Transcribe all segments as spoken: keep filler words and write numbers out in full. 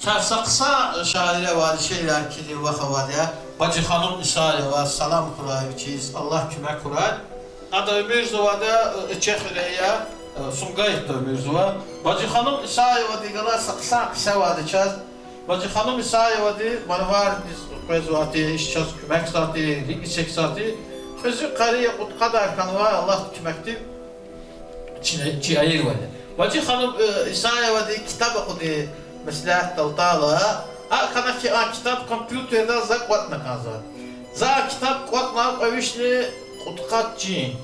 Чаз са хъсан шаир авайди, шиирар кхьиз вахъ авайди я, Бажиханум Исаева, салам хьурай вичиз, Аллагь куьмек хьурай. Ада уьмуьрзавайди я, э, Чехида я, э, Сумгаитда уьмуьрзава. Бажиханум Исаевади галаз са хъсан кьиса авайди чаз. Бажиханум Исаевади Марвардиз къвезвайди, иш чаз куьмекзавайди, рикӀ эцигзавайди. Кьуьзуь къари я, кьудкъадар хьанвай, Аллагьдин куьмекди чи, чи айирвал я. Бажиханум, э, Исаевади китаб акъудун меслятдал атайла, акӀ хьана хьи, а китаб компьютерда за кӀватӀна кӀанзава. За а китаб кӀватӀна кьве вишни кьудкъад чин.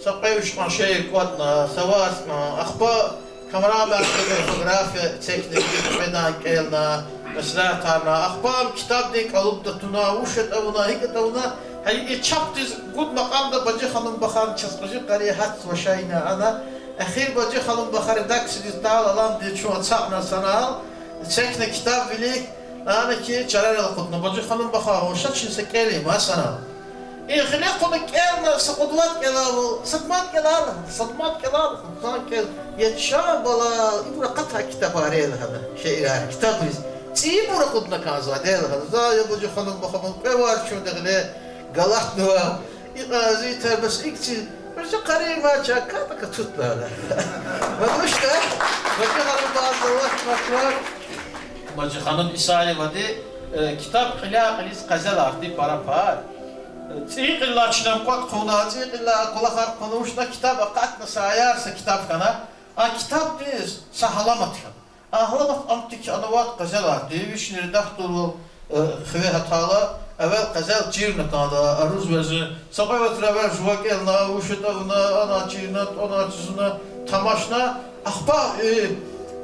Са кьве виш кьван шиир кӀватӀна, са варз кьван, ахпа камраман фотография эцигна, кьведан кӀелна, меслятарна, ахпа ам китабдин кӀалубда туна, вуч ятӀа авуна, гьикӀ ятӀа авуна, гьа и чапдиз гуд макьамда Бажиханум Бахар чаз кьуьзуь къари гьатзава шейна ана, эхир Бажиханум Бахар редакциядиз атайла, аламдиз чун ацукьна санал, эцигна китаб вилик, ана хьи чарарал акъудна, Бажиханум Бахар, вун ша, чна са кӀелин ман санал. И гъиле кьуна кӀелна, са кьуд-вад кӀелайвал, сад мад кӀелай лагьана, сад мад кӀелай лагьана, зан кӀел, я чан бала, ибур акъатай китабар я лагьана, шиирар, китабриз цӀийибур акъудна кӀанзавайди я лагьана. За, я Бажиханум Бахар, кьве варз чун гъиле галатнава. Икьван зи тер бес икӀ чи, бес къари ман чан катӀа катутна лагьана. Вуч ятӀа, Бажиханум Бахар, Аллагь куьмек хьурай. Бажиханум Исаевади, э, китаб кьиляй-кьилиз къазеларди пара пай. Э, цӀийи кьилелай чна кӀватӀ хъувуна, цӀийи кьилелай кӀвалахар хъувуна, вучна китаб акъатна, са аяр са китаб хьана. А китабдиз са гьаламат хьана. А гьаламат ам тик хьанвайди къазеларди, вични редакторвал, э, хиве гьатайла, эвел къазел чирна кӀанда, аруз везин. Са кьве вацра эвел жува кӀелна, вуч ятӀа авуна, ана чирна, ана чизна, тамашна, ахпа, э,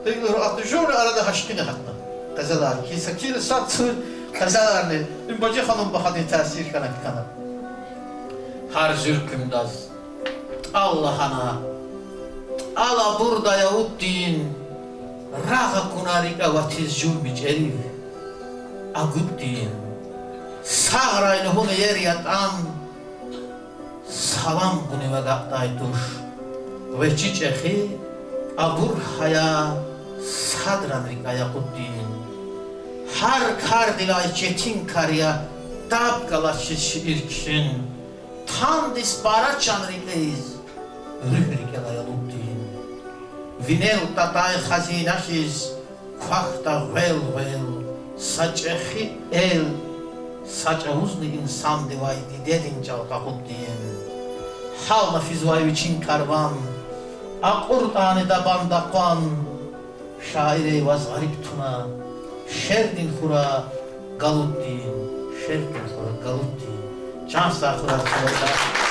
гьикӀ лугьур, ата жувни арада гьашкина гьатна. Къазелар хьиз, са килисан цур къазеларни, им Бажиханум Бахардин таъсир хьана кӀанда. Гьар зуьркуьмдаз тӀал лагьана, тӀал абурдай авуддин, рагъ акуна рикӀ аватиз жув мичӀерив агуддин. Сагърай лугьун иер ятӀан, салам гунив агакьдай туш. ГъвечӀи чӀехи абур гьая, садран рикӀ акъуддин. Гьар кардилай четин кар я, таб галачиз шиир кхьин. Тандиз пара чан рикӀиз, руьгь рикӀелай алуддин. Винел татай хазина хьиз квахьда гъвел-гъвел са чӀехи эл, са чӀавузни инсандивай дидедин чӀал къакъуддин. Гьална физвай вичин карван, акьуртӀани дабанда къван, шаирри ваз гъариб туна, шердин хура галуддин, шердин хура галуддин. Чан сагъ хьурай, чан сагъ.